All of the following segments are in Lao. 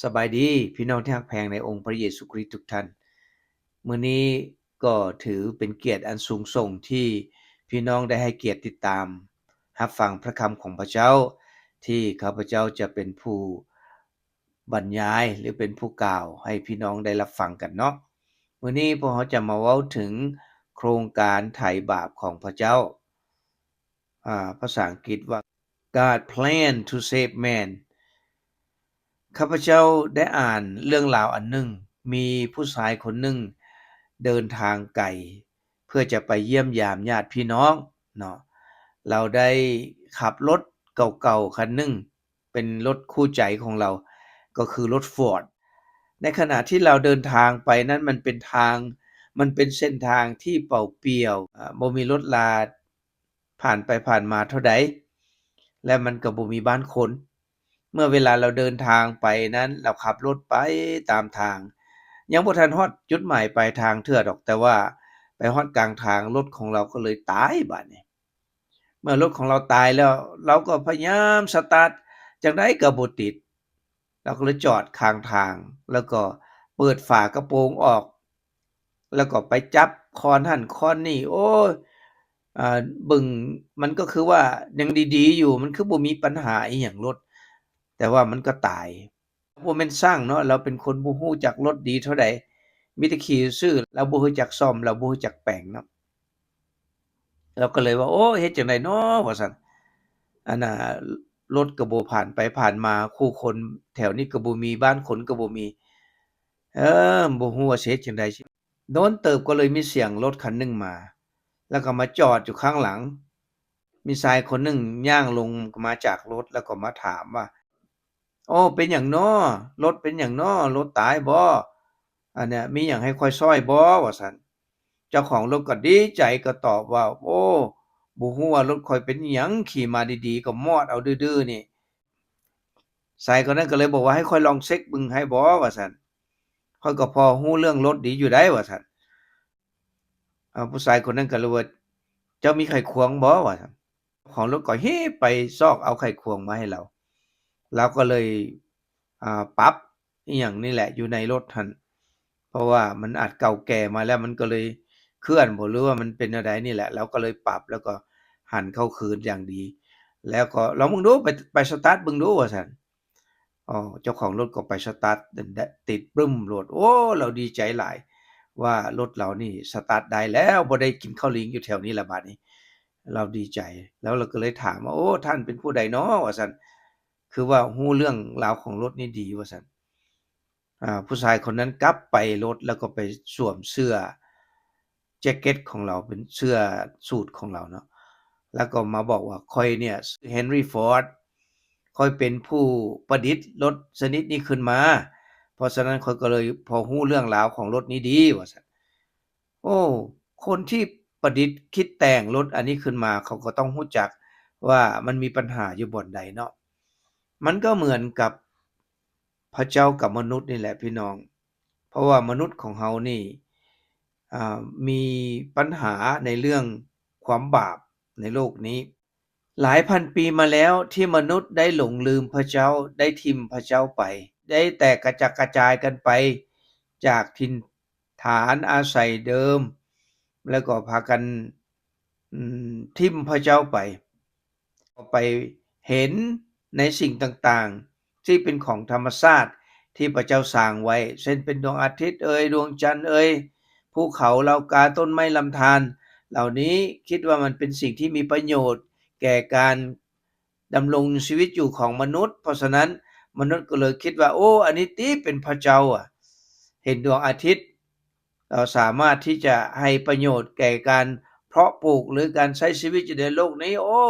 ສະບາຍດີພີ່ນ້ອງທີ່ຮັກແພງໃນອົງພະເຢຊູຄຣິດທຸກທ່ານ. ມື້ນີ້ກໍຖືເປັນກຽດອັນສູງສົ່ງທີ່ພີ່ນ້ອງໄດ້ໃຫ້ກຽດຕິດຕາມຮັບຟັງພະຄຳຂອງພະເຈົ້າ ທີ່ຂ້າພະເຈົ້າຈະເປັນຜູ້ບັນຍາຍ ຫຼື ເປັນຜູ້ກ່າວໃຫ້ພີ່ນ້ອງໄດ້ຮັບຟັງກັນເນາະ. ມື້ນີ້ພວກເຮົາຈະມາເວົ້າເຖິງໂຄງການໄຖ່ບາບຂອງພະເຈົ້າ. ອາ ພາສາອັງກິດວ່າ God plan to save man. ຂ້າພະເຈົ້າໄດ້ອ່ານເລື່ອງລາວອັນໜຶ່ງ, ມີຜູ້ຊາຍຄົນໜຶ່ງເດີນທາງໄກເພື່ອຈະໄປຢ້ຽມຢາມຍາດພີ່ນ້ອງເນາະ. ລາວໄດ້ຂັບລົດເກົ່າໆຄັນໜຶ່ງ ເປັນລົດຄູ່ໃຈຂອງລາວ ກໍຄືລົດຟອດ. ໃນຂະນະທີ່ລາວເດີນທາງໄປນັ້ນ ມັນເປັນທາງ ມັນເປັນເສັ້ນທາງທີ່ເປົ່າປ່ຽວ, ອາ ບໍ່ມີລົດລາ ຜ່ານໄປຜ່ານມາເທົ່າໃດ ແລະ ມັນກໍບໍ່ມີບ້ານຄົນ. ເມື່ອເວລາລາວເດີນທາງໄປນັ້ນ ລາວຂັບລົດໄປຕາມທາງ ຍັງບໍ່ທັນຮອດຈຸດໝາຍປາຍທາງເທື່ອດອກ, ແຕ່ວ່າໄປຮອດກາງທາງ ລົດຂອງລາວກໍເລີຍຕາຍບາດນີ້. ເມື່ອລົດຂອງລາວຕາຍແລ້ວ ລາວກໍພະຍາຍາມສະຕາດຈັ່ງໃດກໍບໍ່ຕິດ. ລາວກໍເລີຍຈອດຂ້າງທາງ ແລ້ວກໍເປີດຝາກະໂປງອອກ ແລ້ວກໍໄປຈັບຄ້ອນຫັ້ນຄ້ອນນີ້ ໂອ້ຍ ອາ ເບິ່ງ ມັນກໍຄືວ່າຍັງດີໆຢູ່ ມັນຄືບໍ່ມີປັນຫາອີ່ຫຍັງລົດ ແຕ່ວ່າມັນກໍຕາຍ. ບໍ່ແມ່ນຊ່າງເນາະ, ລາວເປັນຄົນບໍ່ຮູ້ຈັກລົດດີເທົ່າໃດ, ມີແຕ່ຂີ່ຊື່ໆ, ລາວບໍ່ຮູ້ຈັກສ້ອມ, ລາວບໍ່ຮູ້ຈັກແປງເນາະ. ລາວກໍເລີຍວ່າ ໂອ້ ເຮັດຈັ່ງໃດນໍ ວ່າຊັ້ນ. ອັນນ່າ ລົດກໍບໍ່ຜ່ານໄປຜ່ານມາ, ຄູ່ຄົນແຖວນີ້ກໍບໍ່ມີ, ບ້ານຄົນກໍບໍ່ມີ. ເອີ ບໍ່ຮູ້ວ່າຊິເຮັດຈັ່ງໃດ. ໂດນເຕີບກໍເລີຍມີສຽງລົດຄັນໜຶ່ງມາ ແລ້ວກໍມາຈອດຢູ່ຂ້າງຫຼັງ. ມີຊາຍຄົນໜຶ່ງຍ່າງລົງມາຈາກລົດ ແລ້ວກໍມາຖາມວ່າ ໂອ້ ເປັນຫຍັງນໍ? ລົດເປັນຫຍັງນໍ? ລົດຕາຍບໍ? ອັນເນີ້ຍ ມີຫຍັງໃຫ້ຂ້ອຍຊ່ອຍບໍ? ວ່າຊັ້ນ. ເຈົ້າຂອງລົດກໍດີໃຈ ກໍຕອບວ່າ ໂອ້ ບໍ່ຮູ້ວ່າລົດຂ້ອຍເປັນຫຍັງ, ຂີ່ມາດີໆ ກໍມອດເອົາດື້ໆນີ້. ຊາຍຄົນນັ້ນກໍເລີຍບອກວ່າ ໃຫ້ຂ້ອຍລອງເຊັກເບິ່ງໃຫ້ບໍ? ວ່າຊັ້ນ. ຂ້ອຍກໍພໍຮູ້ເລື່ອງລົດດີຢູ່ໃດ໋ ວ່າຊັ້ນ. ເອີ ຜູ້ຊາຍຄົນນັ້ນກໍເລີຍວ່າ ເຈົ້າມີໄຂຄວງບໍ? ວ່າຊັ້ນ. ເຈົ້າຂອງລົດກໍຮີບໄປຊອກເອົາໄຂຄວງມາໃຫ້ລາວ. ລາວກໍເລີຍ ອາ ປັບອີ່ຫຍັງນີ້ແຫຼະຢູ່ໃນລົດຫັ້ນ ເພາະວ່າມັນອາດເກົ່າແກ່ມາແລ້ວ ມັນກໍເລີຍເຄື່ອນບໍ ຫຼືວ່າມັນເປັນແນວໃດນີ້ແຫຼະ. ລາວກໍເລີຍປັບ ແລ້ວກໍຫັນເຂົ້າຄືນຢ່າງດີ ແລ້ວກໍລອງເບິ່ງດູ ໄປ ໄປສະຕາດເບິ່ງດູ ວ່າຊັ້ນ. ອໍ ເຈົ້າຂອງລົດກໍໄປສະຕາດ ຕິດປຶ້ມໂລດ. ໂອ້ ລາວດີໃຈຫຼາຍວ່າລົດລາວນີ້ສະຕາດໄດ້ແລ້ວ ບໍ່ໄດ້ກິນເຂົ້າລີງຢູ່ແຖວນີ້ລະບາດນີ້. ລາວດີໃຈ ແລ້ວລາວກໍເລີຍຖາມວ່າ ໂອ້ ທ່ານເປັນຜູ້ໃດນໍ? ວ່າຊັ້ນ. ຄືວ່າຮູ້ເລື່ອງລາວຂອງລົດນີ້ດີ ວ່າຊັ້ນ. ອາ ຜູ້ຊາຍຄົນນັ້ນກັບໄປລົດ ແລ້ວກໍໄປສວມເສື້ອແຈັກເກັດຂອງລາວ ເປັນເສື້ອສູດຂອງລາວເນາະ ແລ້ວກໍມາບອກວ່າ ຂ້ອຍເນ່ຍຊື່ Henry Ford, ຂ້ອຍເປັນຜູ້ປະດິດລົດຊະນິດນີ້ຂຶ້ນມາ, ເພາະສະນັ້ນຂ້ອຍກໍເລີຍພໍຮູ້ເລື່ອງລາວຂອງລົດນີ້ດີ ວ່າຊັ້ນ. ໂອ້ ຄົນທີ່ປະດິດຄິດແຕ່ງລົດອັນນີ້ຂຶ້ນມາ ເຂົາກໍຕ້ອງຮູ້ຈັກວ່າມັນມີບັນຫາຢູ່ບ່ອນໃດເນາະ. ມັນກໍເໝືອນກັບພະເຈົ້າກັບມະນຸດນີ້ແຫຼະພີ່ນ້ອງ, ເພາະວ່າມະນຸດຂອງເຮົານີ້ ອາ ມີບັນຫາໃນເລື່ອງຄວາມບາບໃນໂລກນີ້. ຫຼາຍພັນປີມາແລ້ວທີ່ມະນຸດໄດ້ຫຼົງລືມພະເຈົ້າ, ໄດ້ຖິ້ມພະເຈົ້າໄປ, ໄດ້ແຕກກະຈັດກະຈາຍກັນໄປຈາກຖິ່ນຖານອາໄສເດີມ ແລ້ວກໍພາກັນ ອືມ ຖິ້ມພະເຈົ້າໄປ, ກໍໄປເຫັນໃນສິ່ງຕ່າງໆ ທີ່ເປັນຂອງທຳມະຊາດທີ່ພະເຈົ້າສ້າງໄວ້ ເຊັ່ນ ເປັນດວງອາທິດເອີຍ, ດວງຈັນເອີຍ, ພູເຂົາ, ເຫຼົ່າກາ, ຕົ້ນໄມ້ລຳທານເຫຼົ່ານີ້, ຄິດວ່າມັນເປັນສິ່ງທີ່ມີປະໂຫຍດແກ່ການດຳລົງຊີວິດຢູ່ຂອງມະນຸດ. ເພາະສະນັ້ນ ມະນຸດກໍເລີຍຄິດວ່າ ໂອ້ ອັນນີ້ຕິເປັນພະເຈົ້າອະ, ເຫັນດວງອາທິດ ເຮົາສາມາດທີ່ຈະໃຫ້ປະໂຫຍດແກ່ການເພາະປູກ ຫຼື ການໃຊ້ຊີວິດຢູ່ໃນໂລກນີ້. ໂອ້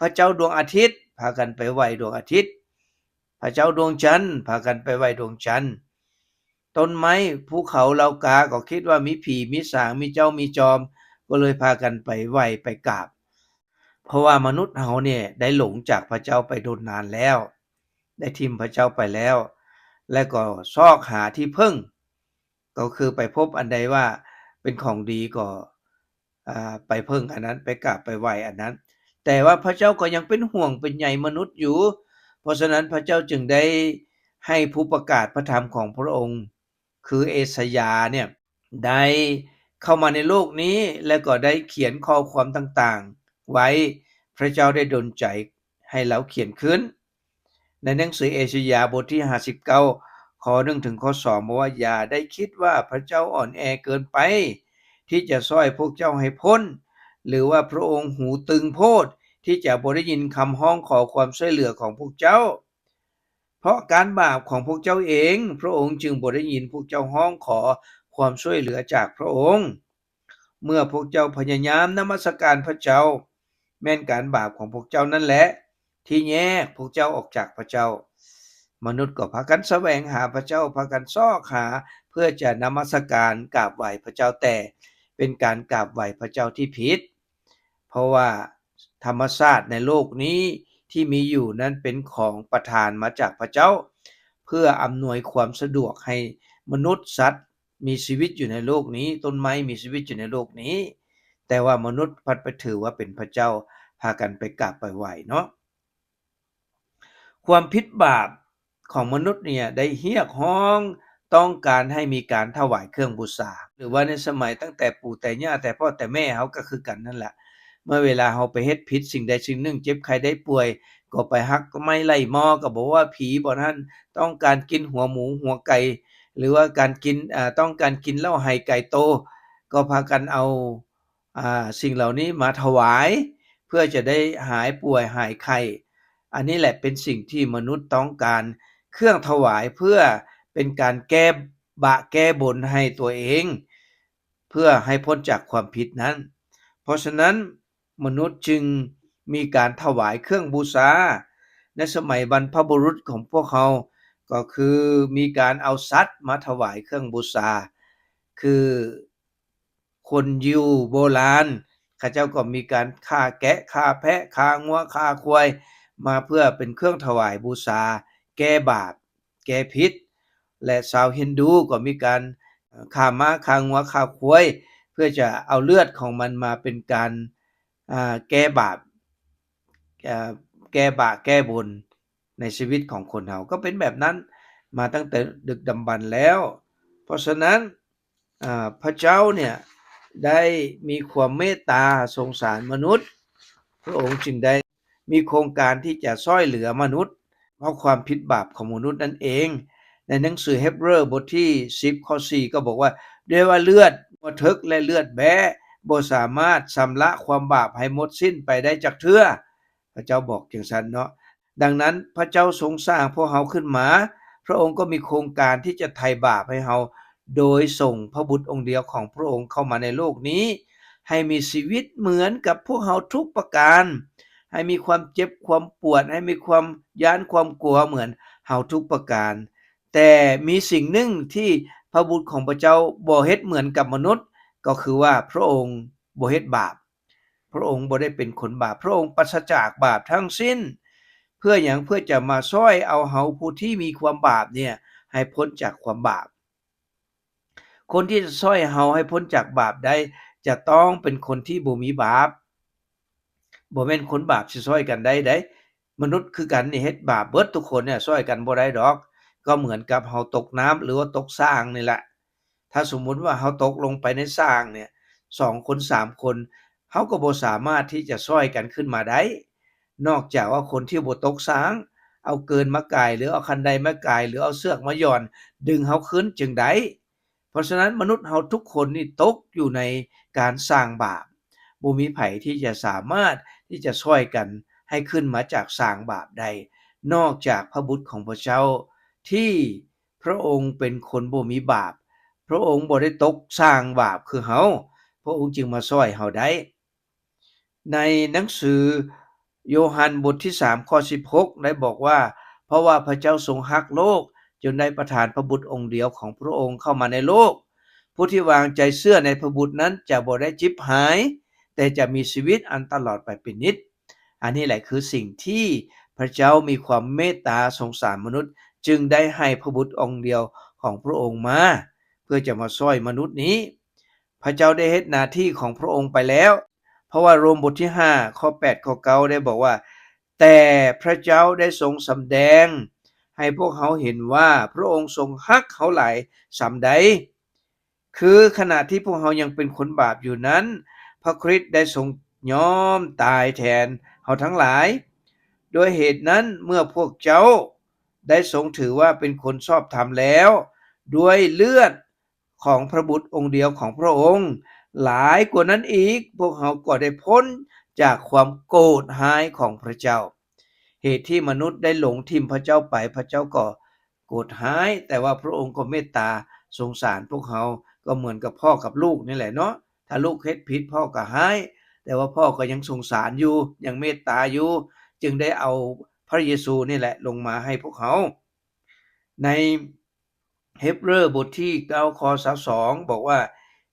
ພະເຈົ້າດວງອາທິດ ພາກັນໄປໄຫວ້ດວງອາທິດ, ພະເຈົ້າດວງຈັນ ພາກັນໄປໄຫວ້ດວງຈັນ, ຕົ້ນໄມ້, ພູເຂົາ, ເຫຼົ່າກາ ກໍຄິດວ່າມີຜີມີສາງ, ມີເຈົ້າມີຈອມ, ກໍເລີຍພາກັນໄປໄຫວ້ໄປກາບ. ເພາະວ່າມະນຸດເຮົານີ້ໄດ້ຫຼົງຈາກພະເຈົ້າໄປດົນນານແລ້ວ, ໄດ້ຖິ້ມພະເຈົ້າໄປແລ້ວ, ແລະ ກໍຊອກຫາທີ່ເພິ່ງ ກໍຄືໄປພົບອັນໃດວ່າເປັນຂອງດີກໍ ອາ ໄປເພິ່ງອັນນັ້ນ, ໄປກາບໄປໄຫວ້ອັນນັ້ນ. ແຕ່ວ່າພະເຈົ້າກໍຍັງເປັນຫ່ວງເປັນໃຍມະນຸດຢູ່, ເພາະສະນັ້ນພະເຈົ້າຈຶ່ງໄດ້ ໃຫ້ຜູ້ປະກາດພະທຳຂອງພະອົງ ຄືເອຊາຍາເນຍ ໄດ້ເຂົ້າມາໃນໂລກນີ້ ແລະ ກໍໄດ້ຂຽນຂໍ້ຄວາມຕ່າງໆໄວ້, ພະເຈົ້າໄດ້ດົນໃຈໃຫ້ລາວຂຽນຂຶ້ນ. ໃນໜັງສືເອຊາຍາບົດທີຫ້າສິບເກົ້າ ຂໍ້ໜຶ່ງເຖິງຂໍ້ສອງ ບອກວ່າ ຢ່າໄດ້ຄິດວ່າພະເຈົ້າອ່ອນແອເກີນໄປທີ່ຈະຊ່ອຍພວກເຈົ້າໃຫ້ພົ້ນ, ຫຼືວ່າພະອົງຫູຕຶງໂພດທີ່ຈະບໍ່ໄດ້ຍິນຄຳຮ້ອງຂໍຄວາມຊ່ວຍເຫຼືອຂອງພວກເຈົ້າ. ເພາະການບາບຂອງພວກເຈົ້າເອງ, ພະອົງຈຶ່ງບໍ່ໄດ້ຍິນພວກເຈົ້າຮ້ອງຂໍຄວາມຊ່ວຍເຫຼືອຈາກພະອົງ. ເມື່ອພວກເຈົ້າພະຍາຍາມນະມັດສະການພະເຈົ້າ, ແມ່ນການບາບຂອງພວກເຈົ້ານັ້ນແຫຼະທີ່ແຍກພວກເຈົ້າອອກຈາກພະເຈົ້າ. ມະນຸດກໍພາກັນສະແຫວງຫາພະເຈົ້າ, ພາກັນຊອກຫາເພື່ອຈະນະມັດສະການກາບໄຫວ້ພະເຈົ້າ, ແຕ່ເປັນການກາບໄຫວ້ພະເຈົ້າທີ່ຜິດ. ເພາະວ່າທຳມະຊາດໃນໂລກນີ້ທີ່ມີຢູ່ນັ້ນເປັນຂອງປະທານມາຈາກພະເຈົ້າ ເພື່ອອຳນວຍຄວາມສະດວກໃຫ້ມະນຸດສັດມີຊີວິດຢູ່ໃນໂລກນີ້, ຕົ້ນໄມ້ມີຊີວິດຢູ່ໃນໂລກນີ້, ແຕ່ວ່າມະນຸດພັດໄປຖືວ່າເປັນພະເຈົ້າ, ພາກັນໄປກາບໄປໄຫວ້ເນາະ. ຄວາມຜິດບາບຂອງມະນຸດເນຍໄດ້ຮຽກຮ້ອງຕ້ອງການໃຫ້ມີການຖວາຍເຄື່ອງບູຊາ ຫຼືວ່າໃນສະໄໝຕັ້ງແຕ່ປູ່ແຕ່ຍ່າແຕ່ພໍ່ແຕ່ແມ່ເຮົາກໍຄືກັນນັ້ນແຫຼະ. ເມື່ອເວລາເຮົາໄປເຮັດຜິດສິ່ງໃດສິ່ງໜຶ່ງ, ເຈັບໄຂ້ໄດ້ປ່ວຍ ກໍໄປຫັກໄມ້ໄຫຼໝໍ້, ກໍບອກວ່າຜີບ່ອນຫັ້ນຕ້ອງການກິນຫົວໝູຫົວໄກ່ ຫຼືວ່າການກິນ ອາ ຕ້ອງການກິນເຫຼົ້າໄຮໄກ່ໂຕ, ກໍພາກັນເອົາ ອາ ສິ່ງເຫຼົ່ານີ້ມາຖວາຍ ເພື່ອຈະໄດ້ຫາຍປ່ວຍຫາຍໄຂ້. ອັນນີ້ແຫຼະເປັນສິ່ງທີ່ມະນຸດຕ້ອງການ, ເຄື່ອງຖວາຍເພື່ອເປັນການແກ້ບາບແກ້ບົນໃຫ້ຕົວເອງ, ເພື່ອໃຫ້ພົ້ນຈາກຄວາມຜິດນັ້ນ. ເພາະສະນັ້ນ ມະນຸດຈຶ່ງມີການຖວາຍເຄື່ອງບູຊາ. ໃນສະໄໝບັນພະບຸລຸດຂອງພວກເຮົາ ກໍຄືມີການເອົາສັດມາຖວາຍເຄື່ອງບູຊາ, ຄື ຄົນຢິວໂບລານ ເຂົາເຈົ້າກໍມີການຂ້າແກະ, ຂ້າແພະ, ຂ້າງົວ, ຂ້າຄວາຍ ມາເພື່ອເປັນເຄື່ອງຖວາຍບູຊາ ແກ້ບາບ, ແກ້ຜິດ ແລະ ຊາວຮິນດູກໍມີການຂ້າມ້າ, ຂ້າງົວ, ຂ້າຄວາຍ ເພື່ອຈະເອົາເລືອດຂອງມັນມາເປັນການ ອາ ແກ້ບາບ, ອາ ແກ້ບາບແກ້ບຸນໃນຊີວິດຂອງຄົນເຮົາ. ກໍເປັນແບບນັ້ນມາຕັ້ງແຕ່ດຶກດຳບັນແລ້ວ. ເພາະສະນັ້ນ ອາ ພະເຈົ້າເນຍໄດ້ມີຄວາມເມດຕາສົງສານມະນຸດ, ພະອົງຈຶ່ງໄດ້ມີໂຄງການທີ່ຈະຊ່ອຍເຫຼືອມະນຸດ ເພາະຄວາມຜິດບາບຂອງມະນຸດນັ້ນເອງ. ໃນໜັງສືເຮັບເຣີບົດທີສິບ ຂໍ້ສີ່ ກໍບອກວ່າ ດ້ວຍວ່າເລືອດບໍ່ເຖິກ ແລະ ເລືອດແບ້ບໍ່ສາມາດຊຳລະຄວາມບາບໃຫ້ໝົດສິ້ນໄປໄດ້ຈັກເທື່ອ. ພະເຈົ້າບອກຈັ່ງຊັ້ນເນາະ. ດັ່ງນັ້ນ ພະເຈົ້າຊົງສ້າງພວກເຮົາຂຶ້ນມາ, ພະອົງກໍມີໂຄງການທີ່ຈະໄຖ່ບາບໃຫ້ເຮົາ ໂດຍສົ່ງພະບຸດອົງດຽວຂອງພະອົງເຂົ້າມາໃນໂລກນີ້ ໃຫ້ມີຊີວິດເໝືອນກັບພວກເຮົາທຸກປະການ, ໃຫ້ມີຄວາມເຈັບຄວາມປວດ, ໃຫ້ມີຄວາມຢ້ານຄວາມກົວເໝືອນເຮົາທຸກປະການ. ແຕ່ມີສິ່ງໜຶ່ງທີ່ພະບຸດຂອງພະເຈົ້າບໍ່ເຮັດເໝືອນກັບມະນຸດ, ກໍຄືວ່າພະອົງບໍ່ເຮັດບາບ. ພະອົງບໍ່ໄດ້ເປັນຄົນບາບ, ພະອົງປາສະຈາກບາບທັງສິ້ນ. ເພື່ອຫຍັງ? ເພື່ອຈະມາຊ່ອຍເອົາເຮົາຜູ້ທີ່ມີຄວາມບາບເນຍ ໃຫ້ພົ້ນຈາກຄວາມບາບ. ຄົນທີ່ຈະຊ່ອຍເຮົາໃຫ້ພົ້ນຈາກບາບໄດ້ ຈະຕ້ອງເປັນຄົນທີ່ບໍ່ມີບາບ. ບໍ່ແມ່ນຄົນບາບຊິຊ່ອຍກັນໄດ້ໃດ໋. ມະນຸດຄືກັນນີ້ເຮັດບາບເບິດທຸກຄົນເນຍ, ຊ່ອຍກັນບໍ່ໄດ້ດອກ. ກໍເໝືອນກັບເຮົາຕົກນ້ຳ ຫຼືວ່າຕົກສາງນີ້ແຫຼະ. ຖ້າສົມມຸດວ່າເຮົາຕົກລົງໄປໃນສາງເນຍ ສອງຄົນ ສາມຄົນ ເຮົາກໍບໍ່ສາມາດທີ່ຈະຊ່ອຍກັນຂຶ້ນມາໄດ້ ນອກຈາກວ່າຄົນທີ່ບໍ່ຕົກສາງ ເອົາເກີນມາກາຍ ຫຼືເອົາຄັນໄດມາກາຍ ຫຼືເອົາເຊືອກມາຢ່ອນດຶງເຮົາຂຶ້ນຈຶ່ງໄດ້. ເພາະສະນັ້ນ ມະນຸດເຮົາທຸກຄົນນີ້ຕົກຢູ່ໃນການສ້າງບາບ, ບໍ່ມີໃຜທີ່ຈະສາມາດທີ່ຈະຊ່ອຍກັນໃຫ້ຂຶ້ນມາຈາກສາງບາບໄດ້ ນອກຈາກພະບຸດຂອງພະເຈົ້າ ທີ່ ພະອົງເປັນຄົນບໍ່ມີບາບ, ພະອົງບໍ່ໄດ້ຕົກສ້າງບາບຄືເຮົາ, ພະອົງຈຶ່ງມາຊ່ອຍເຮົາໄດ້. ໃນໜັງສືໂຍຮັນບົດທີສາມ ຂໍ້ສິບຫົກ ໄດ້ບອກວ່າ, ເພາະວ່າພະເຈົ້າຊົງຮັກໂລກ, ຈົນໄດ້ປະທານພະບຸດອົງດຽວຂອງພະອົງເຂົ້າມາໃນໂລກ. ຜູ້ທີ່ວາງໃຈເຊື່ອໃນພະບຸດນັ້ນຈະບໍ່ໄດ້ຈິບຫາຍ, ແຕ່ຈະມີຊີວິດອັນຕະຫຼອດໄປເປັນນິດ. ອັນນີ້ແຫຼະຄືສິ່ງທີ່ພະເຈົ້າມີຄວາມເມດຕາສົງສານມະນຸດ, ຈຶ່ງໄດ້ໃຫ້ພະບຸດອົງດຽວຂອງພະອົງມາ ເພື່ອຈະມາຊ່ອຍມະນຸດນີ້. ພະເຈົ້າໄດ້ເຮັດໜ້າທີ່ຂອງພະອົງໄປແລ້ວ, ເພາະວ່າໂຣມບົດທີຫ້າ ຂໍ້ແປດ ຂໍ້ເກົ້າ ໄດ້ບອກວ່າ, ແຕ່ພະເຈົ້າໄດ້ຊົງສຳແດງໃ ຫ້ພວກເຮົາເຫັນວ່າພະອົງຊົງຮັກເຮົາຫຼາຍສ່ຳໃດ. ຄືຂະນະທີ່ພວກເຮົາຍັງເປັນຄົນບາບຢູ່ນັ້ນ, ພະຄຣິດໄດ້ຊົງຍອມຕາຍແທນເຮົາທັງຫຼາຍ. ດ້ວຍເຫດນັ້ນ, ເມື່ອພວກເຈົ້າໄດ້ຊົງຖືວ່າເປັນຄົນຊອບທຳແລ້ວ ດ້ວຍເລືອດ ຂອງພະບຸດອົງດຽວຂອງພະອົງ, ຫຼາຍກວ່ານັ້ນອີກ, ພວກເຮົາກໍໄດ້ພົ້ນຈາກຄວາມໂກດຮ້າຍຂອງພະເຈົ້າ. ເຫດທີ່ມະນຸດໄດ້ຫຼົງຖິ້ມພະເຈົ້າໄປ, ພະເຈົ້າກໍໂກດຮ້າຍ, ແຕ່ວ່າພະອົງກໍເມດຕາສົງສານພວກເຮົາ, ກໍເໝືອນກັບພໍ່ກັບລູກນີ້ແຫຼະເນາະ. ຖ້າລູກເຮັດຜິດ, ພໍ່ກໍຮ້າຍ, ແຕ່ວ່າພໍ່ກໍຍັງສົງສານຢູ່, ຍັງເມດຕາຢູ່, ຈຶ່ງໄດ້ເອົາພະເຢຊູນີ້ແຫຼະລົງມາໃຫ້ພວກເຮົາ. ໃນ ເຮັບເຣີບົດທີເກົ້າ ຂໍ້ຊາວສອງ ບອກວ່າ,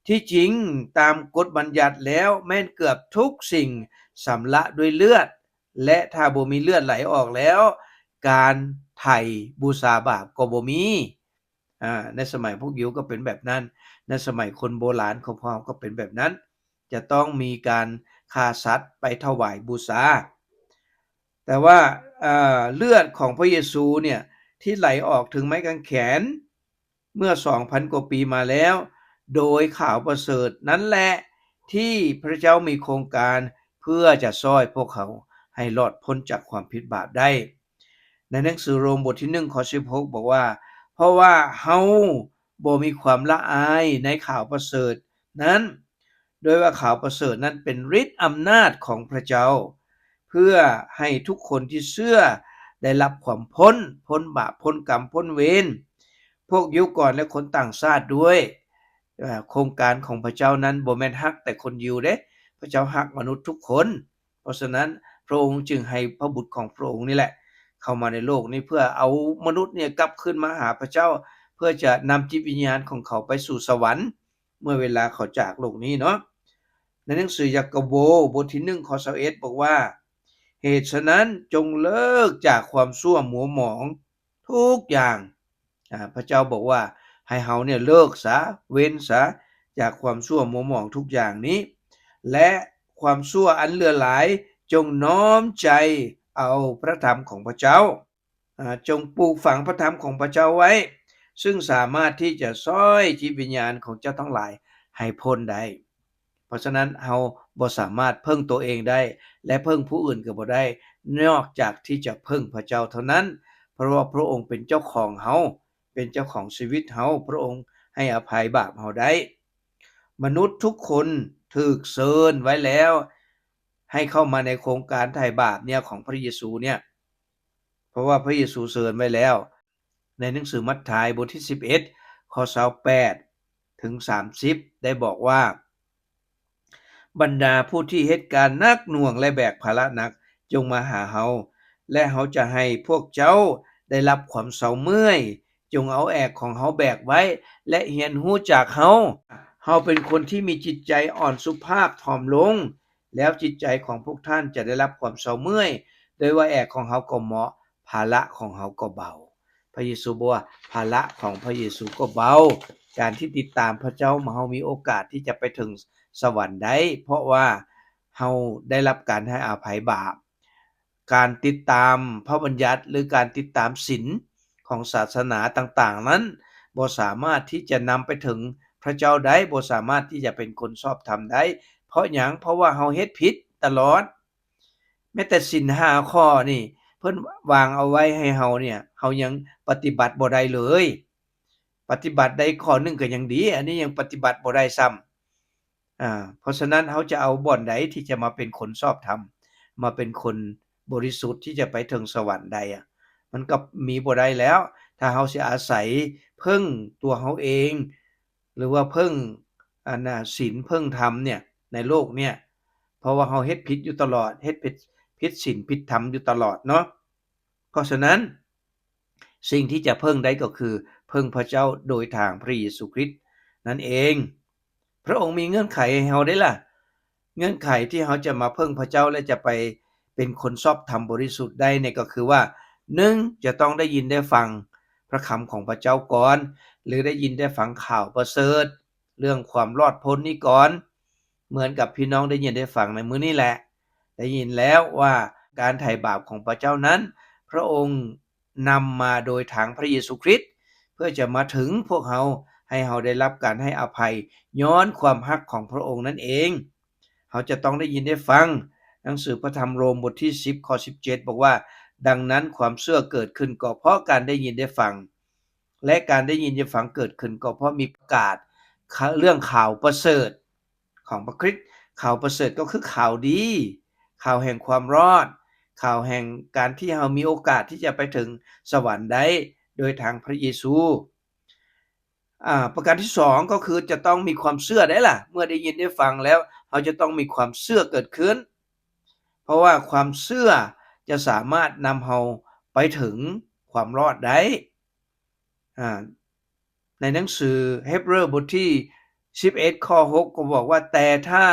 ທີ່ຈິງຕາມກົດບັນຍັດແລ້ວແມ່ນເກືອບທຸກສິ່ງຊຳລະດ້ວຍເລືອດ, ແລະ ຖ້າບໍ່ມີເລືອດໄຫຼອອກແລ້ວ, ການໄຖ່ບູຊາບາບກໍບໍ່ມີ. ອາ ໃນສະໄໝພວກຢິວກໍເປັນແບບນັ້ນ, ໃນສະໄໝຄົນໂບລານຂອງພວກເຮົາກໍເປັນແບບນັ້ນ. ຈະຕ້ອງມີການຂ້າສັດໄປຖວາຍບູຊາ. ແຕ່ວ່າ ເອີ ເລືອດຂອງພະເຢຊູເນຍ ທີ່ໄຫຼອອກເຖິງໄມ້ກາງແຂນເມື່ອສອງພັນກວ່າປີມາແລ້ວ, ໂດຍຂ່າວປະເສີດນັ້ນແຫຼະ ທີ່ພະເຈົ້າມີໂຄງການເພື່ອຈະຊ່ອຍພວກເຮົາໃຫ້ລອດພົ້ນຈາກຄວາມຜິດບາບໄດ້. ໃນໜັງສືໂຣມບົດທີໜຶ່ງ ຂໍ້ສິບຫົກ ບອກວ່າ, ເພາະວ່າເຮົາບໍ່ມີຄວາມລະອາຍໃນຂ່າວປະເສີດນັ້ນ, ໂດຍວ່າຂ່າວປະເສີດນັ້ນເປັນລິດອຳນາດຂອງພະເຈົ້າ, ເພື່ອໃຫ້ທຸກຄົນທີ່ເຊື່ອໄດ້ຮັບຄວາມພົ້ນ, ພົ້ນບາບ, ພົ້ນກຳ, ພົ້ນເວນ, ພວກຢິວກ່ອນ ແລະ ຄົນຕ່າງຊາດດ້ວຍ. ເອີ ໂຄງການຂອງພະເຈົ້ານັ້ນບໍ່ແມ່ນຮັກແຕ່ຄົນຢິວເດ້, ພະເຈົ້າຮັກມະນຸດທຸກຄົນ. ເພາະສະນັ້ນ ພະອົງຈຶ່ງໃຫ້ພະບຸດຂອງພະອົງນີ້ແຫຼະເຂົ້າມາໃນໂລກນີ້ ເພື່ອເອົາມະນຸດນີ້ກັບຄືນມາຫາພະເຈົ້າ, ເພື່ອຈະນຳຈິດວິນຍານຂອງເຂົາໄປສູ່ສະຫວັນ ເມື່ອເວລາເຂົາຈາກໂລກນີ້ເນາະ. ໃນໜັງສືຢາໂກໂບ ບົດທີໜຶ່ງ ຂໍ້ຊາວເອັດ ບອກວ່າ, ເຫດສະນັ້ນ ຈົ່ງເລີກຈາກຄວາມຊົ່ວມົວໝອງທຸກຢ່າງ. ອາ ພະເຈົ້າບອກວ່າໃຫ້ເຮົາເນຍເລີກສາ, ເວັ້ນສາຈາກຄວາມຊົ່ວມົວໝອງທຸກຢ່າງນີ້ ແລະ ຄວາມຊົ່ວອັນເຫຼືອຫຼາຍ, ຈົ່ງນ້ອມໃຈເອົາພະທຳຂອງພະເຈົ້າ. ອາ ຈົ່ງປູກຝັງພະທຳຂອງພະເຈົ້າໄວ້, ຊຶ່ງສາມາດທີ່ຈະຊ່ອຍຈິດວິນຍານຂອງເຈົ້າທັງຫຼາຍໃຫ້ພົ້ນໄດ້. ເພາະສະນັ້ນ ເຮົາບໍ່ສາມາດເພິ່ງຕົວເອງໄດ້ ແລະ ເພິ່ງຜູ້ອື່ນກໍບໍ່ໄດ້ ນອກຈາກທີ່ຈະເພິ່ງພະເຈົ້າເທົ່ານັ້ນ, ເພາະວ່າພະອົງເປັນເຈົ້າຂອງເຮົາ, ເປັນເຈົ້າຂອງຊີວິດເຮົາ, ພະອົງໃຫ້ອະໄພບາບເຮົາໄດ້. ມະນຸດທຸກຄົນຖືກເຊີນໄວ້ແລ້ວ ໃຫ້ເຂົ້າມາໃນໂຄງການໄຖ່ບາບເນຍຂອງພະເຢຊູເນຍ, ເພາະວ່າພະເຢຊູເຊີນໄວ້ແລ້ວ. ໃນໜັງສືມັດທາຍ ບົດທີສິບເອັດ ຂໍ້ຊາວແປດ ເຖິງສາມສິບ ໄດ້ບອກວ່າ, ບັນດາຜູ້ທີ່ເຮັດການໜັກໜ່ວງ ແລະ ແບກພາລະໜັກ, ຈົ່ງມາຫາເຮົາ ແລະ ເຮົາຈະໃຫ້ພວກເຈົ້າໄດ້ຮັບຄວາມເຊົາເມື່ອຍ. ຈົ່ງເອົາແອກຂອງເຮົາແບກໄວ້ ແລະ ຮຽນຮູ້ຈາກເຮົາ. ເຮົາເປັນຄົນທີ່ມີຈິດໃຈອ່ອນສຸພາບຖ່ອມລົງ, ແລ້ວຈິດໃຈຂອງພວກທ່ານຈະໄດ້ຮັບຄວາມເຊົາເມື່ອຍ, ໂດຍວ່າແອກຂອງເຮົາກໍເໝາະ, ພາລະຂອງເຮົາກໍເບົາ. ພະເຢຊູບອກວ່າ ພາລະຂອງພະເຢຊູກໍເບົາ. ການທີ່ຕິດຕາມພະເຈົ້າ ເຮົາມີໂອກາດທີ່ຈະໄປເຖິງສະຫວັນໄດ້, ເພາະວ່າເຮົາໄດ້ຮັບການໃຫ້ອະໄພບາບ. ການຕິດຕາມພະບັນຍັດ ຫຼື ການຕິດຕາມສິນຂອງສາສະໜາຕ່າງໆນັ້ນ ບໍ່ສາມາດທີ່ຈະນຳໄປເຖິງພະເຈົ້າໄດ້, ບໍ່ສາມາດທີ່ຈະເປັນຄົນຊອບທຳໄດ້. ເພາະຫຍັງ? ເພາະວ່າເຮົາເຮັດຜິດຕະຫຼອດ. ແມ້ແຕ່ສິນຫ້າຂໍ້ນີ້ ເພິ່ນວາງເອົາໄວ້ໃຫ້ເຮົາເນຍ, ເຮົາຍັງປະຕິບັດບໍ່ໄດ້ເລີຍ. ປະຕິບັດໄດ້ຂໍ້ໜຶ່ງກໍຍັງດີ, ອັນນີ້ຍັງປະຕິບັດບໍ່ໄດ້ຊ້ຳ. ອາ ເພາະສະນັ້ນ ເຮົາຈະເອົາບ່ອນໃດທີ່ຈະມາເປັນຄົນຊອບທຳ, ມາເປັນຄົນບໍລິສຸດທີ່ຈະໄປເຖິງສະຫວັນໄດ້ອະ? ມັນກໍມີບໍ່ໄດ້ແລ້ວ. ຖ້າເຮົາຊິອາໄສເພິ່ງຕົວເຮົາເອງ ຫຼືວ່າເພິ່ງ ອັນນ່າ ສິນເພິ່ງທຳເນຍ ໃນໂລກເນຍ, ເພາະວ່າເຮົາເຮັດຜິດຢູ່ຕະຫຼອດ, ເຮັດຜິດ ຜິດສິນຜິດທຳຢູ່ຕະຫຼອດເນາະ. ເພາະສະນັ້ນ ສິ່ງທີ່ຈະເພິ່ງໄດ້ກໍຄືເພິ່ງພະເຈົ້າໂດຍທາງພະເຢຊູຄຣິດນັ້ນເອງ. ພະອົງມີເງື່ອນໄຂໃຫ້ເຮົາເດ້ລະ. ເງື່ອນໄຂທີ່ເຮົາຈະມາເພິ່ງພະເຈົ້າ ແລະ ຈະໄປເປັນຄົນຊອບທຳບໍລິສຸດໄດ້ນີ້ ກໍຄືວ່າ ໜຶ່ງ ຈະຕ້ອງໄດ້ຍິນໄດ້ຟັງພະຄຳຂອງພະເຈົ້າກ່ອນ ຫຼື ໄດ້ຍິນໄດ້ຟັງຂ່າວປະເສີດເລື່ອງຄວາມລອດພົ້ນນີ້ກ່ອນ, ເໝືອນກັບພີ່ນ້ອງໄດ້ຍິນໄດ້ຟັງໃນມື້ນີ້ແຫຼະ. ໄດ້ຍິນແລ້ວວ່າການໄຖ່ບາບຂອງພະເຈົ້ານັ້ນ ພະອົງ ນຳມາໂດຍທາງພະເຢຊູຄຣິດ ເພື່ອຈະມາເຖິງພວກເຮົາ ໃຫ້ເຮົາໄດ້ຮັບການໃຫ້ອະໄພຍ້ອນຄວາມຮັກຂອງພະອົງນັ້ນເອງ. ເຮົາຈະຕ້ອງໄດ້ຍິນໄດ້ຟັງ. ໜັງສືພະທຳໂຣມບົດທີສິບ ຂໍ້ສິບເຈັດ ບອກວ່າ, ດັ່ງນັ້ນຄວາມເຊື່ອເກີດຂຶ້ນກໍເພາະການໄດ້ຍິນໄດ້ຟັງ ແລະ ການໄດ້ຍິນໄດ້ຟັງເກີດຂຶ້ນກໍເພາະມີປະກາດ ເລື່ອງຂ່າວປະເສີດຂອງພະຄຣິດ. ຂ່າວປະເສີດກໍຄືຂ່າວດີ, ຂ່າວແຫ່ງຄວາມລອດ, ຂ່າວແຫ່ງການທີ່ເຮົາມີໂອກາດທີ່ຈະໄປເຖິງສະຫວັນໄດ້ໂດຍທາງພະເຢຊູ. ອາ ປະການທີສອງກໍຄືຈະຕ້ອງມີຄວາມເຊື່ອໄດ້ລະ. ເມື່ອໄດ້ຍິນໄດ້ຟັງແລ້ວ ເຮົາຈະຕ້ອງມີຄວາມເຊື່ອເກີດຂຶ້ນ, ເພາະວ່າຄວາມເຊື່ອຈະສາມາດນຳເຮົາໄປເຖິງຄວາມລອດໄດ້. ອາ ໃນໜັງສືເຮບເຣີບົດທີສິບເອັດ ຂໍ້ຫົກ ກໍບອກວ່າ, ແຕ່ຖ້າ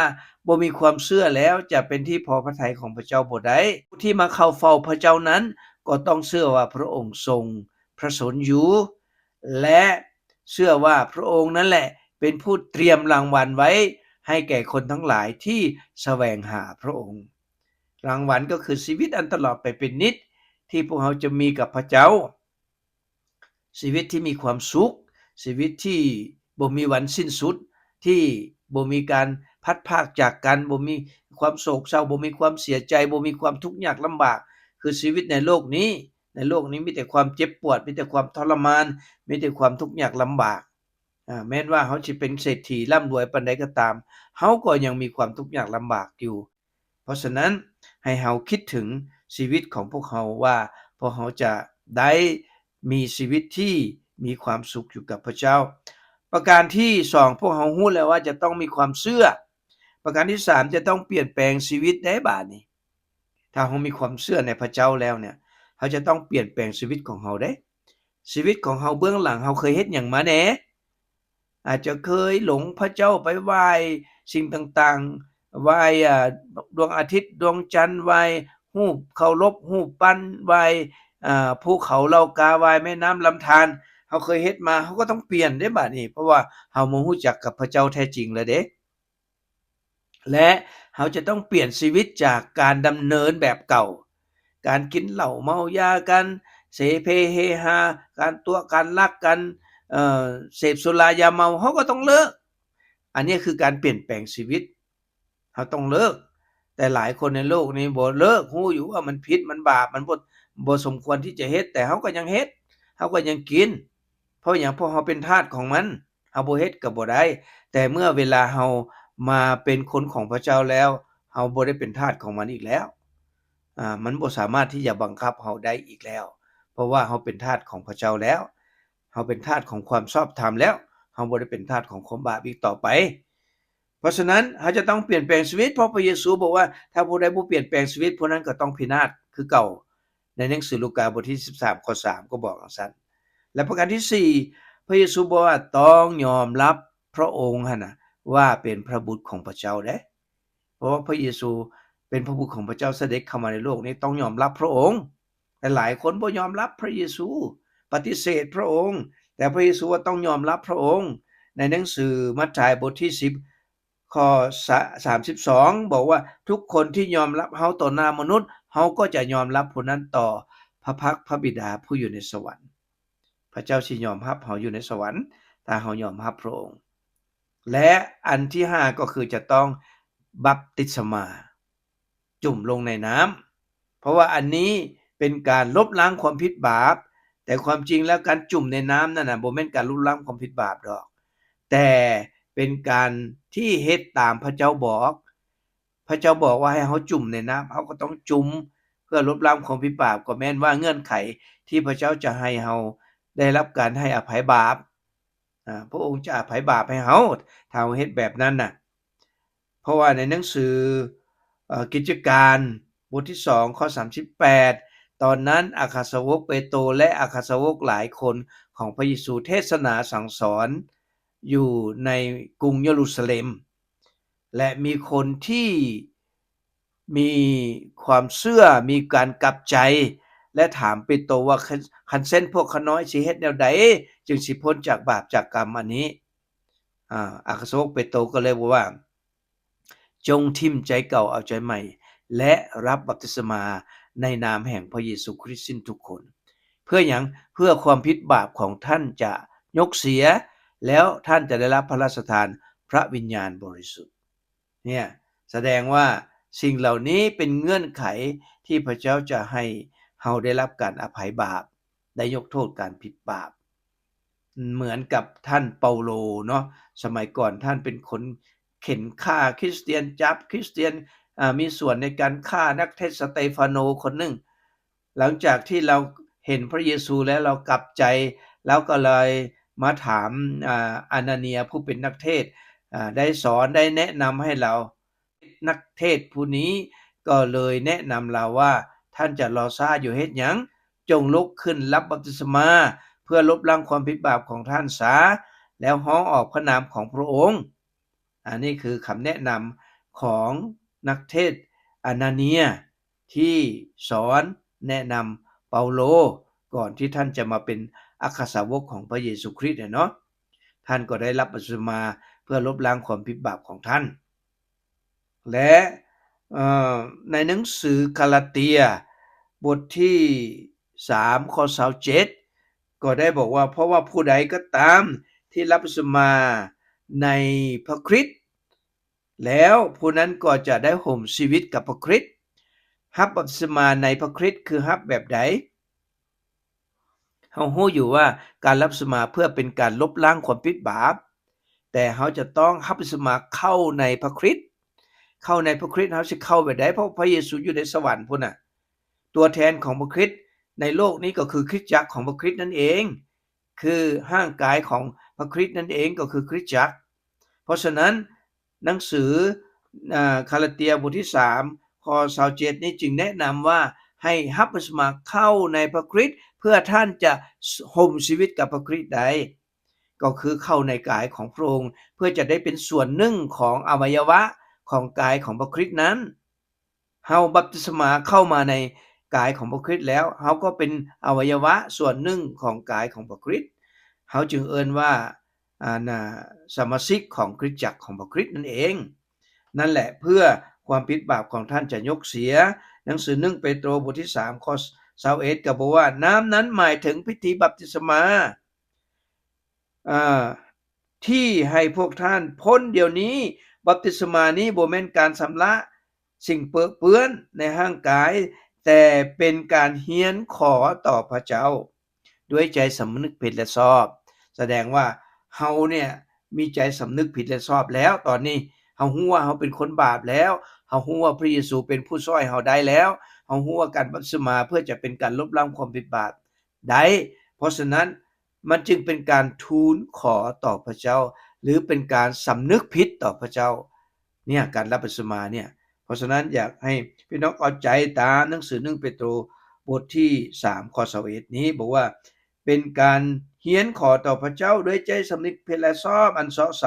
ບໍ່ມີຄວາມເຊື່ອແລ້ວ ຈະເປັນທີ່ພໍພະໄທຂອງພະເຈົ້າບໍ່ໄດ້. ຜູ້ທີ່ມາເຂົ້າເຝົ້າພະເຈົ້ານັ້ນ ກໍຕ້ອງເຊື່ອວ່າພະອົງຊົງພະຊົນຢູ່ ແລະ ເຊື່ອວ່າພະອົງນັ້ນແຫຼະເປັນຜູ້ຕຽມລາງວັນໄວ້ໃຫ້ແກ່ຄົນທັງຫຼາຍທີ່ສະແຫວງຫາພະອົງ. ລາງວັນກໍຄືຊີວິດອັນຕະຫຼອດໄປເປັນນິດ ທີ່ພວກເຮົາຈະມີກັບພະເຈົ້າ. ຊີວິດທີ່ມີຄວາມສຸກ, ຊີວິດທີ່ບໍ່ມີວັນສິ້ນສຸດ, ທີ່ບໍ່ມີການພັດພາກຈາກກັນ, ບໍ່ມີຄວາມໂສກເສົ້າ, ບໍ່ມີຄວາມເສຍໃຈ, ບໍ່ມີຄວາມທຸກຍາກລຳບາກ, ຄືຊີວິດໃນໂລກນີ້. ໃນໂລກນີ້ມີແຕ່ຄວາມເຈັບປວດ, ມີແຕ່ຄວາມທໍລະມານ, ມີແຕ່ຄວາມທຸກຍາກລຳບາກ. ອາ ແມ່ນວ່າເຮົາຊິເປັນເສດຖີລ່ຳລວຍປານໃດກໍຕາມ, ເຮົາກໍຍັງມີຄວາມທຸກຍາກລຳບາກຢູ່. ເພາະສະນັ້ນ, ໃຫ້ເຮົາຄິດເຖິງຊີວິດຂອງພວກເຮົາວ່າ ພວກເຮົາຈະໄດ້ມີຊີວິດທີ່ມີຄວາມສຸກຢູ່ກັບພະເຈົ້າ. ປະການທີສອງ ພວກເຮົາຮູ້ແລ້ວວ່າຈະຕ້ອງມີຄວາມເຊື່ອ. ປະການທີສາມ ຈະຕ້ອງປ່ຽນແປງຊີວິດໄດ້ບາດນີ້. ຖ້າເຮົາມີຄວາມເຊື່ອໃນພະເຈົ້າແລ້ວເນຍ, ເຮົາຈະຕ້ອງປ່ຽນແປງຊີວິດຂອງເຮົາເດ້. ຊີວິດຂອງເຮົາເບື້ອງຫຼັງ ເຮົາເຄີຍເຮັດຫຍັງມາແດ່? ອາດຈະເຄີຍຫຼົງພະເຈົ້າໄປໄຫວ້ສິ່ງຕ່າງໆ, ໄຫວ້ ອາ ດວງອາທິດ, ດວງຈັນ, ໄຫວ້ຮູບເຄົາລົບຮູບປັ້ນ, ໄຫວ້ ອາ ພູເຂົາເຫຼົ່າກາ, ໄຫວ້ແມ່ນ້ຳລຳທານ. ເຮົາເຄີຍເຮັດມາ, ເຮົາກໍຕ້ອງປ່ຽນເດ້ບາດນີ້, ເພາະວ່າເຮົາມາຮູ້ຈັກກັບພະເຈົ້າແທ້ຈິງແລ້ວເດ້. ແລະ ເຮົາຈະຕ້ອງປ່ຽນຊີວິດຈາກການດຳເນີນແບບເກົ່າ, ການກິນເຫຼົ້າເມົາຢາ, ການເສເພເຮຮາ, ການຕົວະ, ການລັກ, ການ ເອີ ເສບສຸລາຢາເມົາ, ເຮົາກໍຕ້ອງເລີກ. ອັນນີ້ຄືການປ່ຽນແປງຊີວິດ, ເຮົາຕ້ອງເລີກ. ແຕ່ຫຼາຍຄົນໃນໂລກນີ້ບໍ່ເລີກ, ຮູ້ຢູ່ວ່າມັນຜິດ, ມັນບາບ, ມັນບໍ່ ບໍ່ສົມຄວນທີ່ຈະເຮັດ, ແຕ່ເຮົາກໍຍັງເຮັດ, ເຮົາກໍຍັງກິນ. ເພາະຫຍັງ? ເພາະເຮົາເປັນທາດຂອງມັນ. ເຮົາບໍ່ເຮັດກໍບໍ່ໄດ້, ແຕ່ເມື່ອເວລາເຮົາມາເປັນຄົນຂອງພະເຈົ້າແລ້ວ, ເຮົາບໍ່ໄດ້ເປັນທາດຂອງມັນອີກແລ້ວ. ອາ ມັນບໍ່ສາມາດທີ່ຈະບັງຄັບເຮົາໄດ້ອີກແລ້ວ, ເພາະວ່າເຮົາເປັນທາດຂອງພະເຈົ້າແລ້ວ. ເຮົາເປັນທາດຂອງຄວາມຊອບທຳແລ້ວ, ເຮົາບໍ່ໄດ້ເປັນທາດຂອງຄວາມບາບອີກຕໍ່ໄປ. ເພາະສະນັ້ນ, ເຮົາຈະຕ້ອງປ່ຽນແປງຊີວິດ, ເພາະພະເຢຊູບອກວ່າ ຖ້າຜູ້ໃດບໍ່ປ່ຽນແປງຊີວິດ, ຜູ້ນັ້ນກໍຕ້ອງພິນາດຄືເກົ່າ. ໃນໜັງສືລູກາບົດທີສິບສາມ ຂໍ້ສາມ ກໍບອກຈັ່ງຊັ້ນ. ແລະ ປະການທີສີ່ ພະເຢຊູບອກວ່າຕ້ອງຍອມຮັບພະອົງຫັ້ນນະ ວ່າເປັນພະບຸດຂອງພະເຈົ້າເດ້. ເພາະວ່າພະເຢຊູເປັນພະບຸດຂອງພະເຈົ້າ ສະເດັດເຂົ້າມາໃນໂລກນີ້, ຕ້ອງຍອມຮັບພະອົງ. ແຕ່ຫຼາຍຄົນບໍ່ຍອມຮັບພະເຢຊູ, ປະຕິເສດພະອົງ, ແຕ່ພະເຢຊູວ່າຕ້ອງຍອມຮັບພະອົງ. ໃນໜັງສືມັດທາຍບົດທີສິບ ຂໍ້ສາ ສາມສິບສອງ ບອກວ່າ ທຸກຄົນທີ່ຍອມຮັບເຮົາຕໍ່ໜ້າມະນຸດ, ເຮົາກໍຈະຍອມຮັບຜູ້ນັ້ນຕໍ່ພະພັກພະບິດາຜູ້ຢູ່ໃນສະຫວັນ. ພະເຈົ້າຊິຍອມຮັບເຮົາຢູ່ໃນສະຫວັນ ຖ້າເຮົາຍອມຮັບພະອົງ. ແລະ ອັນທີຫ້າ ກໍຄືຈະຕ້ອງບັບຕິສມາ, ຈຸ່ມລົງໃນນ້ຳ. ເພາະວ່າອັນນີ້ເປັນການລົບລ້າງຄວາມຜິດບາບ, ແຕ່ຄວາມຈິງແລ້ວການຈຸ່ມໃນນ້ຳນັ້ນນະ ບໍ່ແມ່ນການລົບລ້າງຄວາມຜິດບາບດອກ, ແຕ່ເປັນການທີ່ເຮັດຕາມພະເຈົ້າບອກ. ພະເຈົ້າບອກວ່າໃຫ້ເຮົາຈຸ່ມໃນນ້ຳ, ເຮົາກໍຕ້ອງຈຸ່ມເພື່ອລົບລ້າງຄວາມຜິດບາບ, ກໍແມ່ນວ່າເງື່ອນໄຂທີ່ພະເຈົ້າຈະໃຫ້ເຮົາໄດ້ຮັບການໃຫ້ອະໄພບາບ. ອາ ພະອົງຈະອະໄພບາບໃຫ້ເຮົາ ຖ້າເຮົາເຮັດແບບນັ້ນນະ. ເພາະວ່າໃນໜັງສື ເອີ ກິດຈະການ ບົດທີສອງ ຂໍ້ສາມສິບແປດ ຕອນນັ້ນອັກຄະສາວົກເປໂຕ ແລະ ອັກຄະສາວົກຫຼາຍຄົນຂອງພະເຢຊູເທດສະໜາສັ່ງສອນຢູ່ໃນກຸງເຢຣູຊາເລັມ ແລະ ມີຄົນທີ່ ມີຄວາມເຊື່ອ, ມີການກັບໃຈ ແລະ ຖາມເປໂຕວ່າ, ຄັນ ຄັນຊັ້ນພວກຂ້ານ້ອຍຊິເຮັດແນວໃດ ຈຶ່ງຊິພົ້ນຈາກບາບຈາກກຳອັນນີ້? ອາ ອັກຄະສາວົກເປໂຕກໍເລີຍບອກວ່າ, ຈົ່ງຖິ້ມໃຈເກົ່າເອົາໃຈໃໝ່ ແລະ ຮັບບັບຕິສມາໃນນາມແຫ່ງພະເຢຊູຄຣິດຊິ້ນທຸກຄົນ. ເພື່ອຫຍັງ? ເພື່ອຄວາມຜິດບາບຂອງທ່ານຈະຍົກເສຍ ແລ້ວທ່ານຈະໄດ້ຮັບພະລາຊະທານພະວິນຍານບໍລິສຸດ. ເນຍ ສະແດງວ່າສິ່ງເຫຼົ່ານີ້ເປັນເງື່ອນໄຂທີ່ພະເຈົ້າຈະໃຫ້ເຮົາໄດ້ຮັບການອະໄພບາບ, ໄດ້ຍົກໂທດການຜິດບາບ. ເໝືອນກັບທ່ານເປົາໂລເນາະ, ສະໄໝກ່ອນທ່ານເປັນຄົນເຂັນຂ້າຄຣິສຕຽນ, ຈັບຄຣິສຕຽນ, ອາ, ມີສ່ວນໃນການຂ້ານັກເທດສະເຕຟາໂນຄົນໜຶ່ງ. ຫຼັງຈາກທີ່ລາວເຫັນພະເຢຊູແລ້ວ ລາວກັບໃຈ, ລາວກໍເລີຍມາຖາມ, ອາ, ອານາເນຍຜູ້ເປັນນັກເທດ, ອາ, ໄດ້ສອນ, ໄດ້ແນະນຳໃຫ້ລາວ. ນັກເທດຜູ້ນີ້ກໍເລີຍແນະນຳລາວວ່າ, ທ່ານຈະລໍຊ້າຢູ່ເຮັດຫຍັງ? ຈົ່ງລຸກຂຶ້ນຮັບບັບຕິສມາ ເພື່ອລົບລ້າງຄວາມຜິດບາບຂອງທ່ານສາ, ແລ້ວຮ້ອງອອກພະນາມຂອງພະອົງ. ອັນນີ້ຄືຄຳແນະນຳຂອງນັກເທດອານາເນຍ ທີ່ສອນແນະນຳເປົາໂລ ກ່ອນທີ່ທ່ານຈະມາເປັນອັກຄະສາວົກຂອງພະເຢຊູຄຣິດເນາະ. ທ່ານກໍໄດ້ຮັບບັບຕິສມາເພື່ອລົບລ້າງຄວາມຜິດບາບຂອງທ່ານ. ແລະ ເອີ ໃນໜັງສືກາລາເຕຍ ບົດທີສາມ ຂໍ້ຊາວເຈັດ ກໍໄດ້ບອກວ່າ, ເພາະວ່າຜູ້ໃດກໍຕາມທີ່ຮັບບັບຕິສມາໃນພະຄຣິດແລ້ວ, ຜູ້ນັ້ນກໍຈະໄດ້ຫົມຊີວິດກັບພະຄຣິດ. ຮັບບັບຕິສມາໃນພະຄຣິດຄືຮັບແບບໃດ? ເຮົາຮູ້ຢູ່ວ່າການຮັບບັບຕິສມາເພື່ອເປັນການລົບລ້າງຄວາມຜິດບາບ, ແຕ່ເຮົາຈະຕ້ອງຮັບບັບຕິສມາເຂົ້າໃນພະຄຣິດ. ເຂົ້າໃນພະຄຣິດ ເຮົາຊິເຂົ້າແບບໃດ? ເພາະພະເຢຊູຢູ່ໃນສະຫວັນພຸ້ນນະ. ຕົວແທນຂອງພະຄຣິດໃນໂລກນີ້ກໍຄືຄຣິສຕະຈັກຂອງພະຄຣິດນັ້ນເອງ, ຄືຮ່າງກາຍຂອງພະຄຣິດນັ້ນເອງກໍຄືຄຣິສຕະຈັກ. ເພາະສະນັ້ນ ໜັງສື ອາ ກາລາເຕຍ ບົດທີສາມ ຂໍ້ຊາວເຈັດນີ້ຈຶ່ງແນະນຳວ່າໃຫ້ຮັບບັບຕິສມາເຂົ້າໃນພະຄຣິດ ເພື່ອທ່ານຈະຫົມຊີວິດກັບພະຄຣິດໄດ້, ກໍຄືເຂົ້າໃນກາຍຂອງພະອົງ ເພື່ອຈະໄດ້ເປັນສ່ວນໜຶ່ງຂອງອະໄວຍະວະຂອງກາຍຂອງພະຄຣິດນັ້ນ. ເຮົາບັບຕິສມາເຂົ້າມາໃນກາຍຂອງພະຄຣິດແລ້ວ, ເຮົາກໍເປັນອະໄວຍະວະສ່ວນໜຶ່ງຂອງກາຍຂອງພະຄຣິດ. ເຮົາຈຶ່ງເອີ້ນວ່າ ອັນນ່າ ສະມາຊິກຂອງຄຣິສຕະຈັກຂອງພະຄຣິດນັ້ນເອງ. ນັ້ນແຫຼະ ເພື່ອຄວາມຜິດບາບຂອງທ່ານຈະຍົກເສຍ. ໜັງສືໜຶ່ງເປໂຕ ບົດທີສາມ ຂໍ້ຊາວເອັດ ກໍບອກວ່າ ນ້ຳນັ້ນໝາຍເຖິງພິທີບັບຕິສະມາ ອາ ທີ່ໃຫ້ພວກທ່ານພົ້ນດຽວນີ້. ບັບຕິສະມານີ້ບໍ່ແມ່ນການຊຳລະສິ່ງເປິເປື້ອນໃນຮ່າງກາຍ, ແຕ່ເປັນການຮຽນຂໍຕໍ່ພະເຈົ້າ ດ້ວຍໃຈສຳນຶກຜິດແລະຊອບ. ສະແດງວ່າເຮົາເນຍມີໃຈສຳນຶກຜິດແລະຊອບແລ້ວ. ຕອນນີ້ເຮົາຮູ້ວ່າເຮົາເປັນຄົນບາບແລ້ວ, ເຮົາຮູ້ວ່າພະເຢຊູເປັນຜູ້ຊ່ອຍເຮົາໄດ້ແລ້ວ, ເຮົາຮູ້ວ່າການບັບຕິສະມາເພື່ອຈະເປັນການລົບລ້າງຄວາມຜິດບາບໄດ້. ເພາະສະນັ້ນ ມັນຈຶ່ງເປັນການທູນຂໍຕໍ່ພະເຈົ້າ ຫຼື ເປັນການສຳນຶກຜິດຕໍ່ພະເຈົ້າ ເນຍ ການຮັບບັບຕິສະມາເນຍ. ເພາະສະນັ້ນ ຢາກໃຫ້ພີ່ນ້ອງເອົາໃຈຕາມໜັງສືໜຶ່ງເປໂຕ ບົດທີສາມ ຂໍ້ຊາວເອັດນີ້ ບອກວ່າ ເປັນການຮຽນຂໍຕໍ່ພະເຈົ້າດ້ວຍໃຈສຳນຶກຜິດແລະຊອບອັນເຊາະໃສ.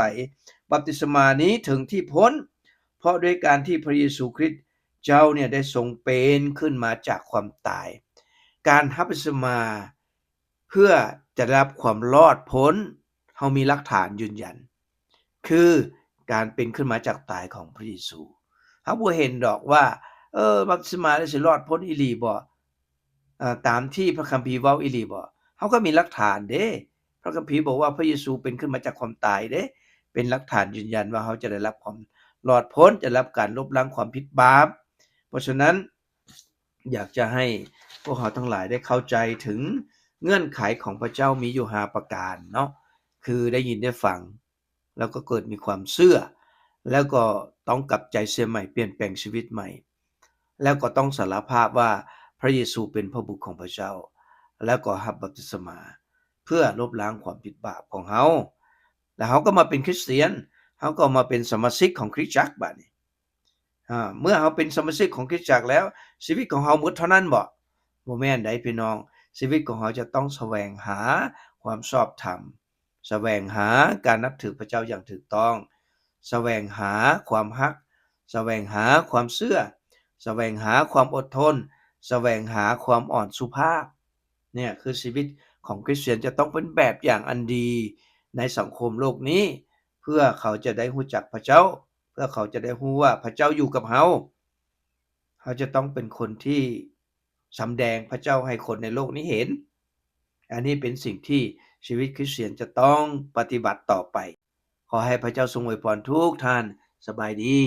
ບັບຕິສະມານີ້ເຖິງທີ່ພົ້ນ ເພາະດ້ວຍການທີ່ພະເຢຊູຄຣິດເຈົ້າເນຍໄດ້ຊົງເປັນຂຶ້ນມາຈາກຄວາມຕາຍ. ການຮັບບັບຕິສະມາ ເພື່ອຈະໄດ້ຮັບຄວາມລອດພົ້ນ, ເຮົາມີຫຼັກຖານຢືນຢັນ ຄືການເປັນຂຶ້ນມາຈາກຕາຍຂອງພະເຢຊູ. ເຮົາບໍ່ເຫັນດອກວ່າ ເອີ ບັບຕິສະມາແລ້ວຊິລອດພົ້ນອີ່ຫຼີບໍ່? ເອີ ຕາມທີ່ພະຄຳພີເວົ້າອີ່ຫຼີບໍ່? ເຮົາກໍມີຫຼັກຖານເດ້. ພະຄຳພີບອກວ່າພະເຢຊູເປັນຂຶ້ນມາຈາກຄວາມຕາຍເດ້, ເປັນຫຼັກຖານຢືນຢັນວ່າເຮົາຈະໄດ້ຮັບຄວາມລອດພົ້ນ, ຈະໄດ້ຮັບການລົບລ້າງຄວາມຜິດບາບ. ເພາະສະນັ້ນ ຢາກຈະໃຫ້ພວກເຮົາທັງຫຼາຍໄດ້ເຂົ້າໃຈເຖິງເງື່ອນໄຂຂອງພະເຈົ້າມີຢູ່ຫ້າປະການເນາະ, ຄືໄດ້ຍິນໄດ້ຟັງ ແລ້ວກໍເກີດມີຄວາມເຊື່ອ, ແລ້ວກໍຕ້ອງກັບໃຈເສຍໃໝ່, ປ່ຽນແປງຊີວິດໃໝ່, ແລ້ວກໍຕ້ອງສາລະພາບວ່າພະເຢຊູເປັນພະບຸດຂອງພະເຈົ້າ, ແລ້ວກໍຮັບບັບຕິສະມາເພື່ອລົບລ້າງຄວາມຜິດບາບຂອງເຮົາ, ແລ້ວເຮົາກໍມາເປັນຄຣິສຕຽນ, ເຮົາກໍມາເປັນສະມາຊິກຂອງຄຣິສຕະຈັກບາດນີ້. ອາ ເມື່ອເຮົາເປັນສະມາຊິກຂອງຄຣິສຕະຈັກແລ້ວ ຊີວິດຂອງເຮົາໝົດເທົ່ານັ້ນບໍ່? ບໍ່ແມ່ນໃດ໋ ພີ່ນ້ອງ. ຊີວິດຂອງເຮົາຈະຕ້ອງສະແຫວງຫາຄວາມຊອບທຳ, ສະແຫວງຫາການນັບຖືພະເຈົ້າຢ່າງຖືກຕ້ອງ, ສະແຫວງຫາຄວາມຮັກ, ສະແຫວງຫາຄວາມເຊື່ອ, ສະແຫວງຫາຄວາມອົດທົນ, ສະແຫວງຫາຄວາມອ່ອນສຸພາບ. ເນຍ ຄືຊີວິດຂອງຄຣິສຕຽນຈະຕ້ອງເປັນແບບຢ່າງອັນດີໃນສັງຄົມໂລກນີ້, ເພື່ອເຂົາຈະໄດ້ຮູ້ຈັກພະເຈົ້າ, ເພື່ອເຂົາຈະໄດ້ຮູ້ວ່າພະເຈົ້າຢູ່ກັບເຮົາ. ເຮົາຈະຕ້ອງເປັນຄົນທີ່ສຳແດງພະເຈົ້າໃຫ້ຄົນໃນໂລກນີ້ເຫັນ. ອັນນີ້ເປັນສິ່ງທີ່ຊີວິດຄຣິສຕຽນຈະຕ້ອງປະຕິບັດຕໍ່ໄປ. ຂໍໃຫ້ພະເຈົ້າຊົງອວຍພອນທຸກທ່ານ. ສະບາຍດີ.